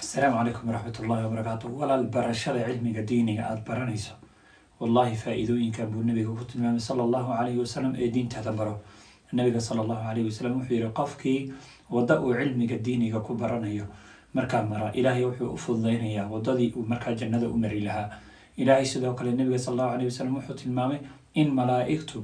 Asalaamu calaykum waraxmat ullahi wabarakaatu. Walaal, barashada cilmiga diiniga aada baranayso, wallahi faa-iidooyinkan buu nabiga ku tilmaamay, sala Allahu calayhi wasalam, ee diintaada baro. Nabiga, sala Allahu calayhi wasalam, wuxuu yihi: qofkii wadda uu cilmiga diiniga ku baranayo markaa mara, Ilaahay wuxuu u fududeynayaa waddadii uu markaa jannada u mari lahaa. Ilaahay sidoo kale, nabiga, sala Allahu calayhi wasalam, wuxuu tilmaamay in malaa'igtu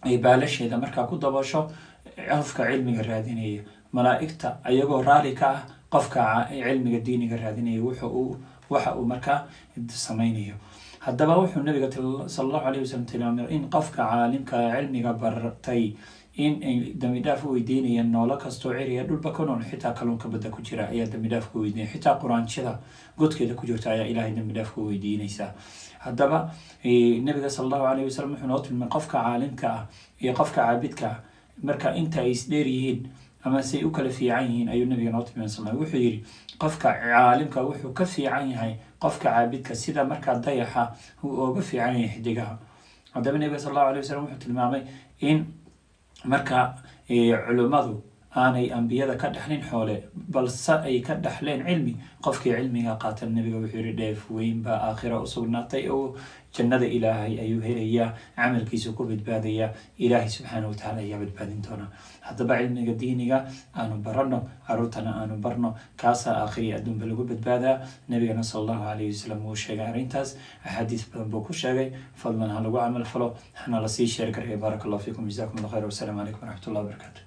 ay baalasheeda markaa ku daboosho qofka cilmiga raadinaya. Malaa'igta ayagoo raali ka ah qofka cilmiga diiniga raadinaya wuxu uu waxa uu markaa sameynayo. Haddaba wuxuu nabiga, sala Allahu alayhi wasalam, tilmaamay in qofka caalimka cilmiga bartay in ay dambi dhaaf u weydiinayaan noolo kastoo ciriya dhulba ku nool. Xitaa kalluunka badda ku jira ayaa dambi dhaaf ku weydiinaya, xitaa quraanjada godkeeda ku jirta ayaa Ilaahay dambi dhaaf ku weydiinaysaa. Haddaba nabiga, sala Allahu alayhi wasalam, wuxuu noo tilmaamay qofka caalimka ah iyo qofka caabidka ah marka inta ay isdheer yihiin ama say u kala fiican yihiin ayuu nabiga noo tilmaamay sal. Wuxuu yidhi: qofka caalimka wuxuu ka fiican yahay qofka caabidka sida markaa dayaxa uu ooga fiican yahay xidigaha. Haddaba nabiga, sal Allahu alayh wasalam, wuxuu tilmaamay in marka culimmadu aanay ambiyada ka dhexlin xoole, balse ay ka dhexleen cilmi. Qofkii cilmiga qaatan, nabiga wuxuu yihi, dheef weyn baa aakhira u sugnaatay oo jannada Ilaahay ayuu helayaa, camalkiisu ku badbaadayaa, Ilaahay subxaana watacaala ayaa badbaadin doonaa. Haddaba cilmiga diiniga aanu barano, caruurtana aanu barno. Kaasaa aakhiriya adduunba lagu badbaadaa. Nabigana, sala Allahu calayhi wasalam, wuu sheegay arrintaas, axaadiis badan buu ku sheegay. Fadlan ha lagu camal falo, hana lasii share gareeyo. Baaraka Allahu fiikum, jazakum Allah khayr, wasalaamu calaykum waraxmat ullah wabarakaatu.